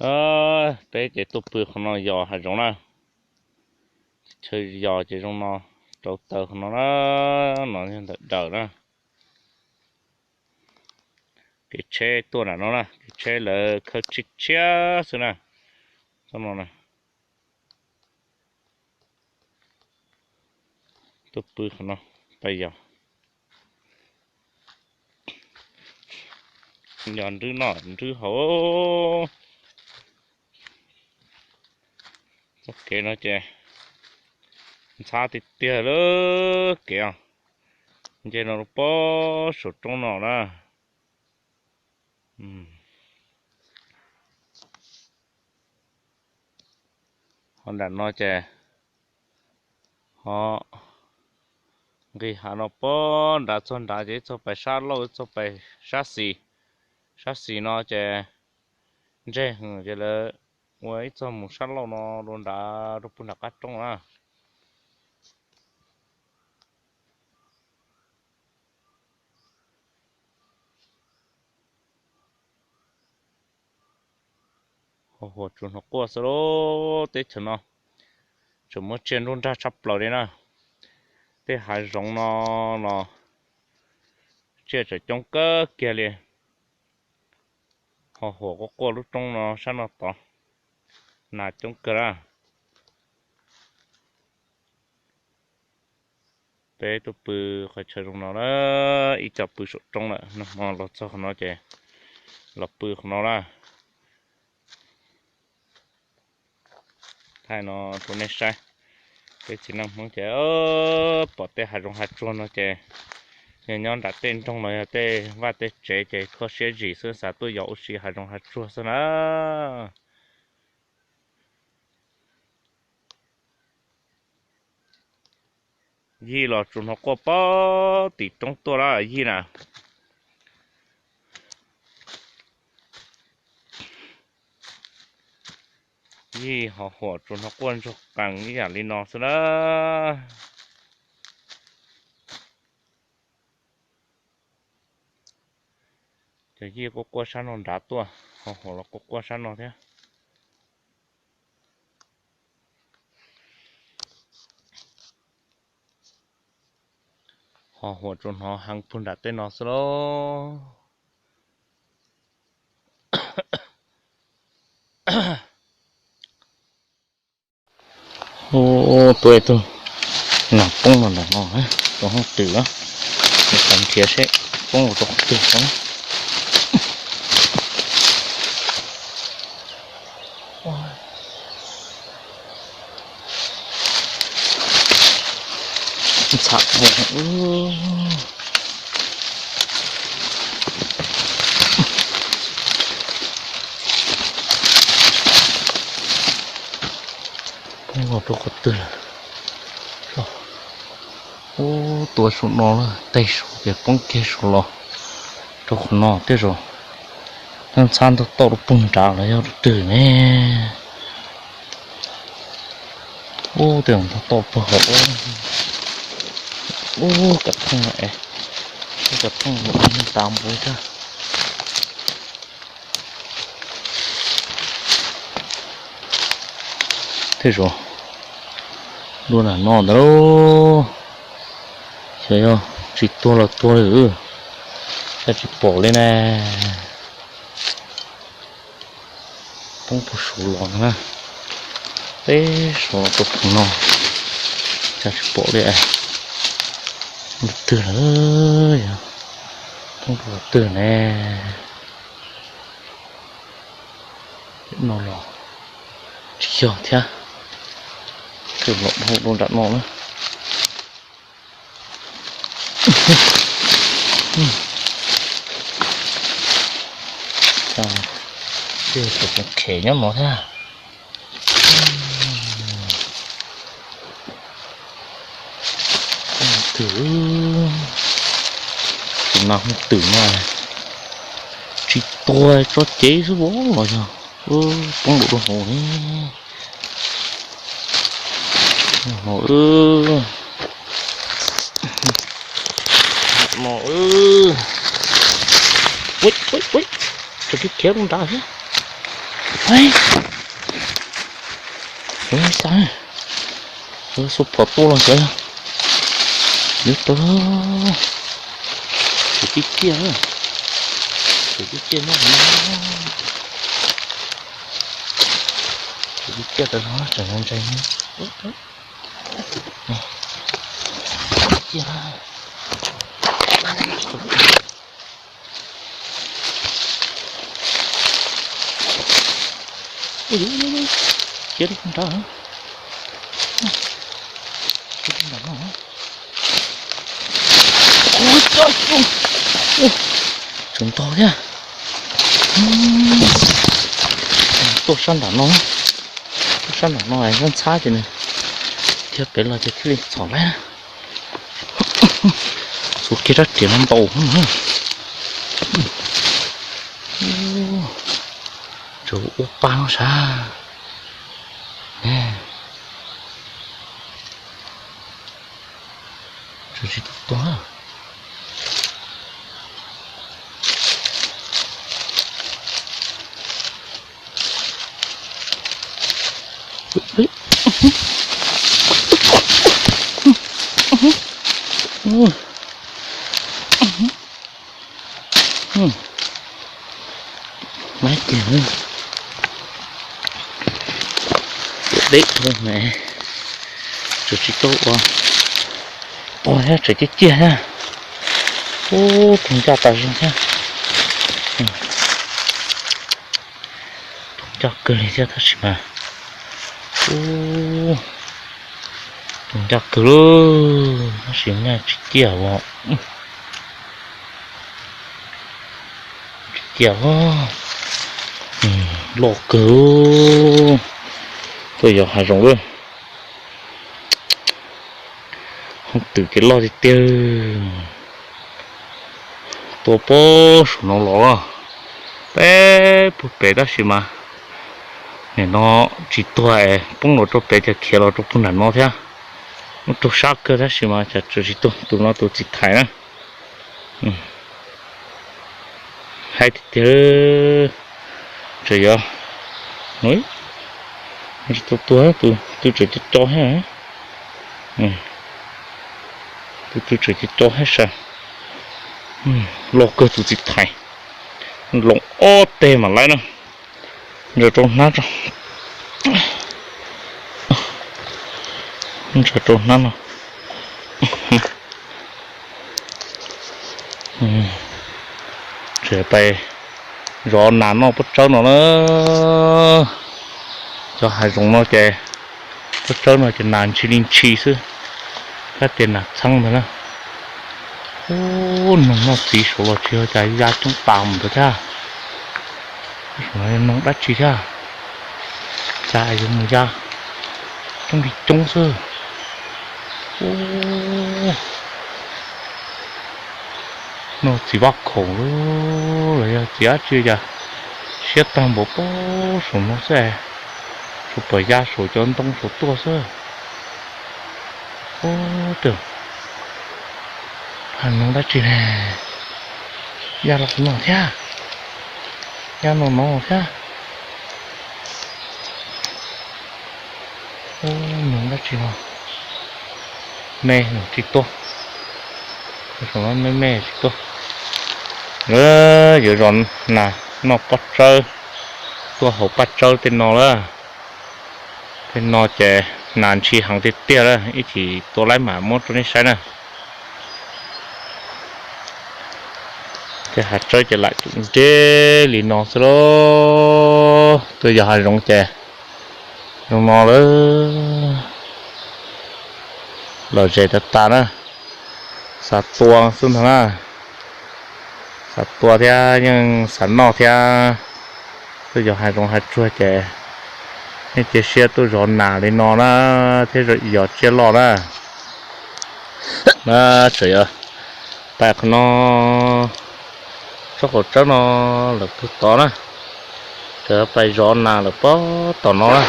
Peb ces tuaj pw qhov no yos hav zoov na. Chaw yos ces zoo no, rau taws qhov no na, no yog ntawm daws na. Kev tsheb tuaj nram no na, kev tsheb lawv khawb tshiab tshiab xwb na. Txoj no na. Tuaj pw qhov no, pab yos. Yos nrwb noj nrwb haus. Txoj kev no ces ntxhab tiag tiag lawm kev os. Nce no rau pob saum roob no na. Ho nram no ces ho nqis hav no pob nrad txog nrad ces ib txog pais sab laug ib txog pais sab xis. Sab xis no ces ntseg heev ces lawv ua ib txog mus sab laug no rau nrad rau puag nram qab roob na. Ho huam tsuas hnov quaj xwb lauj, teb chaws no tseem muab tsiaj nruab nrag tshaj plaws li na. Tej hav zoov no los tsiaj tseem coob kawg kiag li. Ho huam quaj quaj lub roob no sab no tod, nas coob kawg na. Peb tuaj pw qhov chaw zoo no na, ib co pw saum roob lawm, nag hmo los txog qhov no ces los pw qhov no na. Thaij no rau nej saib, peb txiv neej Hmoob ces pom tej hav zoov hav tsuag no ces yog nyob nram tej nroog los yog tej vaj tej tsev ces kho siab zim xwb xav tuaj yos ua si hav zoov hav tsuag xwb na. Yij los tsuas hnov quaj pob tim roob tuaj lawm yij na. Yij ho huam tsuas hnov quaj ntsuag qees ib yam li no xwb na. Cov yij quaj quaj sab no nrad tuaj, ho huam los quaj quaj sab no thiab. Ho huam tsuas hnov heev puag nram tej no xwb lauj. Ub, tuaj ib tug nas poob los ntawm no, rau hauv twm na, nrhiav seb poob rau qhov twg. Ntxham mus. Poob los rau qhov twg lawm? Ub, tua saum no lawm, tej saum ces poob kiag saum los rau qhov no tej zaum. Ntxhab ntxhab ntog toj rau puag nrad los yog rau twg ne? Ub, tej zaum ntog toj puag hauv. Ub, kav pheej es, kav pheej mus ua neeg tas npaum li thiab. Tej zaum dua nram no ntag lauj. Xyov yog tsis tuag los tuag li, xyov tsis pom li ne. Poob puag saud los na, peb saud los rau puag no, xyov tsis pom li. Mus twg lawm, yog poob rau qhov twg ne? No los tsis yog thiab, twb los dhau rau nram no na. Twb tus khev nyob no thiab. Twm, tus nas muaj twm no tsis tuag tso cev xwb los yog poob rau hauv ne. Ua, ua, ua, tseem khiav khiav rau nrad thiab. Xub phom tuaj los xyov yog, yuav tau, tsis tib ciaj, tsis tib ciaj nyob hauv no, tsis tib ciaj tau no tseem ntse. Ciaj, ciaj lub nrad, ciaj lub nrad no. Tseem ntau thiab. Tuaj sab nram no, tuaj sab nram no ntxhab ntxhab ces nws thiab pem los ces thiaj li txhom laib. Xuas kiag rab riam no ntaus. Tsuas ua pa no sav. Tsis tuaj. Mab ces deb deb, tsuas tsis tau ua pog thiab, tseem ciaj ciaj thiab. Ub, tus ncaj tas zog thiab. Tus ncaj kawg li thiab tab sis mas, ub, tus ncaj kawg li tab sis nyaj tsis ciaj os. Tsis ciaj os. Loj kawg. Tuaj yos hav zoov lawm. Hooj twm ces loj tiag tiag. Tuaj pem saum no los, peb puag pem tab sis mas nim no tsis tuag es poob los rau pem ces khiav los rau puag nram no thiab. Muab raug sab kawg tab sis mas cas tsis tuag. Tus no tus txiv thais na. Haib tiag tiag. Tseem yuav, tsis tau tuag, tus twg tseem co co thiab. Tus twg tseem co co thiab sas. Loj kawg tus txiv thais. Loos ob teg mam laib na. Ntsaws rau hnab tso. Ntsaws rau hnab no. Tseem pais zov nas noj pob tsawb no na. Cov hav zoov no ces pob tsawb no ces nas ntshis li ntshis xwb, kab tias nas txheeb ntag na. Ub, noog noj txiv saud los tsis yog cas, ya coob tas mus ntawd thiab. Noog dab tsi thiab, cas yuav mus ya coob li coob xwb. Ub, noj txiv vaj khaum los yog txiv dab tsi cas siab tag npaum pob saum no xwb, tsuas pom ya saum cov ntoo saum tuaj xwb. Ub, twb, noog dab tsi ne, ya los no thiab, ya no no thiab. Ub, noog dab tsi no, me tsis tuaj, me me tsis tuaj. Yuav zov nas noj pob tsawb, tuaj haus pob tsawb tej no lawm. Tej no ces nas ntshis heev tiag tiag lawm, ib chim tua laib mam muab rau nej saib na. Tej hav tsawb ces lam cum nreb li no xwb lauj. Tuaj yos hav zoov ces zoo no lawm. Lom zem tas tas na. Xav tua xwb ntag na. Xav tua thiab yeej xav noj thiab. Tuaj yos hav zoov hav tsuag ces yeej cia siab tuaj zov nas li no na, thiab yos tsiaj loj na. Na, tseem yuav pais qhov no, tsob qaum tsawb no lawm puag tod na. Tseem yuav pais zov nas lawm puag tom no na.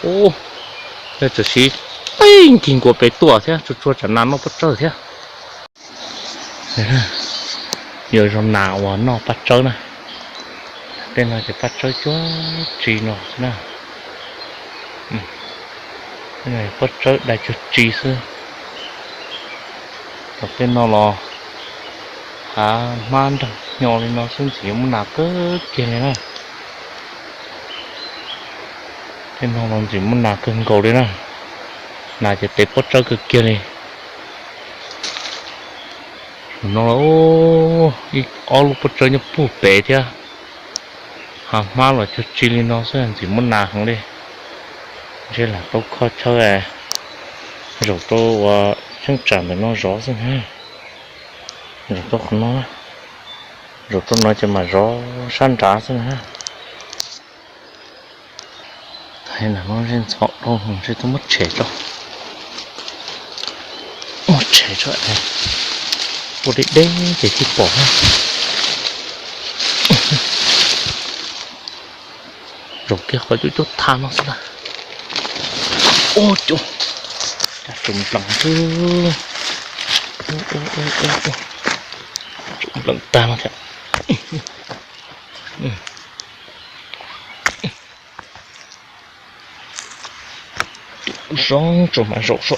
Ub, yog tseem siv tib nkig nkuas pem tuaj thiab, tsuag tsuag tsam nas noj pob tsawb thiab. Yuav zov nas uas noj pob tsawb na. Tej no ces paj tsawb cuag tsi no xwb na. Paj tsawb dai cuag tsi xwb. Tom tej no los hav hmab nrag hnyo li no xwb ntxim yuav muaj nas kawg kiag li na. Tej no los ntxim muaj nas kawg nkaus li na. Nas ces tev pob tsawb kawg kiag li. Zaum no los ib ob lub pob tsawb nyob puag pem thiab. Hav hmab los cuag tsi li no xwb ntxim muaj nas heev li. Ntshe lam tau kho chaw zaum rau ua cheeb tsam ntawm no zov xwb na. Zaum rau qhov no, zaum rau no ces mam zov sab nrad xwb na. Thaum no ntshe ntxhov dhau ntshe tuaj muab tshem tso. Muab tshem tso es ua deb deb ces thiaj pom na. Zaum kiag qhov cub cub tha no xwb na. Ua cas tsuas nplees xwb. Tsuas nplees tag no thiab. Kuv zoo tso mas zaum so.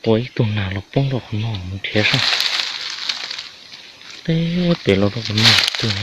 Tua ib tug nas los poob rau qhov no mus nrhiav seb. Teb pem los rau qhov no twg.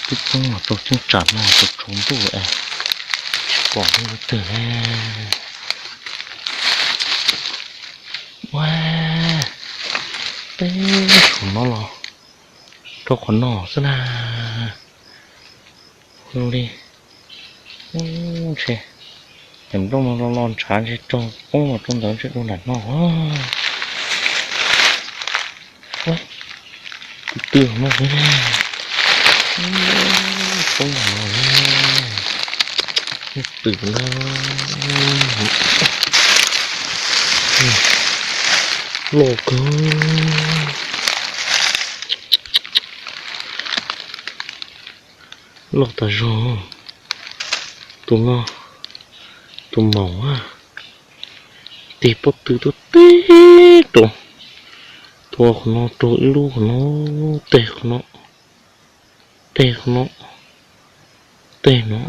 Twb poob los rau cheeb tsam no rau tsaus ntuj es tsis pom li twg li. Ua, teb saum no los rau qhov no xwb na. Li ntshe nplooj no lo lo ntshav ntshe raug poob los rau ntawd ntshe dua nram no. Tus twg no xwb, poob no twm ntag. Loj kawg, loj tas zog. Tus no, tus maum, tig pob tw tuaj tib rau, tua qhov no rau ib lub qhov no, tej qhov no, tej qhov no, tej no.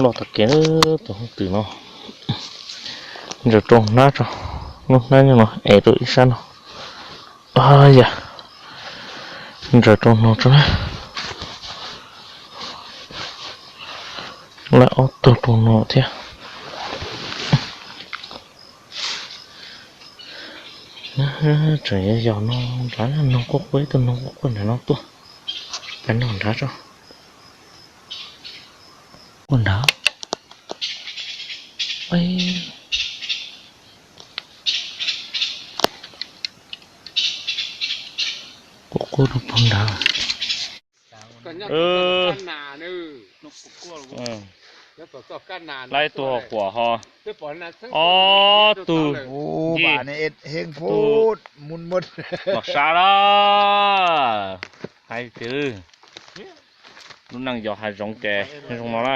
Loj tag kev tus hooj twm no. Ntsaws rau hnab tso, lub hnab nyob no es rau ib sab no. Yam, ntsaws rau no tso na. Laib ob tug rau no thiab. Tseem yog yog no nrad, noog quaj quaj, ib tug noog quaj quaj nrad no tuaj. Peb noog nrad tso. Quaj nrad. Quaj quaj rau puag nrad. Laib tus quaj ho. Ob tug, heev pub, los sab lawm. Hais tias lub neej yos hav zoov ces zoo no na.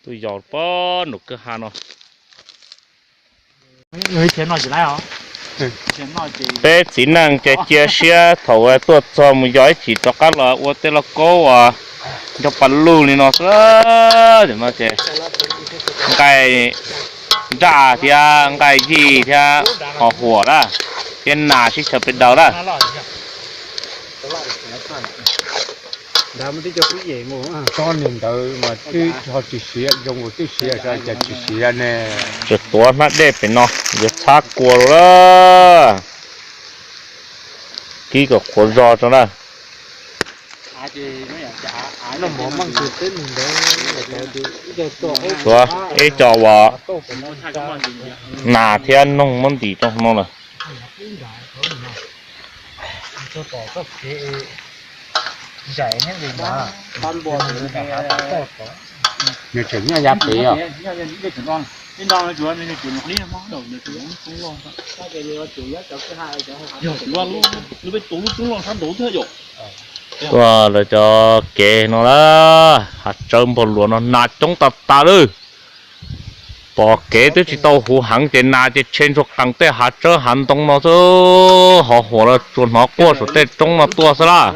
Tuaj yos pog nraum kwj ha no. Peb txiv neej ces cia siab thaum tuaj txog mus yos ib chim rov qab los ua tej lauj kaub uas nrog pa luj li no xwb. Tam no ces nqaij nraj thiab nqaij yij thiab ho huam lawm, thiab nas sib chaws pes daws lawm. Tsob niag ntawd mas twb ho tsis siav, zoo ua twb siav, cas tsis siav ne. Tsuas tuav hnab dej pem no, yuav txhab kua lawm. Kib kom qhuav zog tso na. Ua ib co uas nas thiab noog muab ntim rau no lawm. Nws tseem nyob yav pem os. Tuaj lawv cov kev no lawm, hav tsawb npog luas no nas coob tas tas lawm. Pom kev twb tsis tau huv heev ces nas ces tshe ntsuag qees tej hav tsawb hav ntoo no xwb, hov huam los tsuas hnov quaj saum tej roob no tuaj xwb lawm.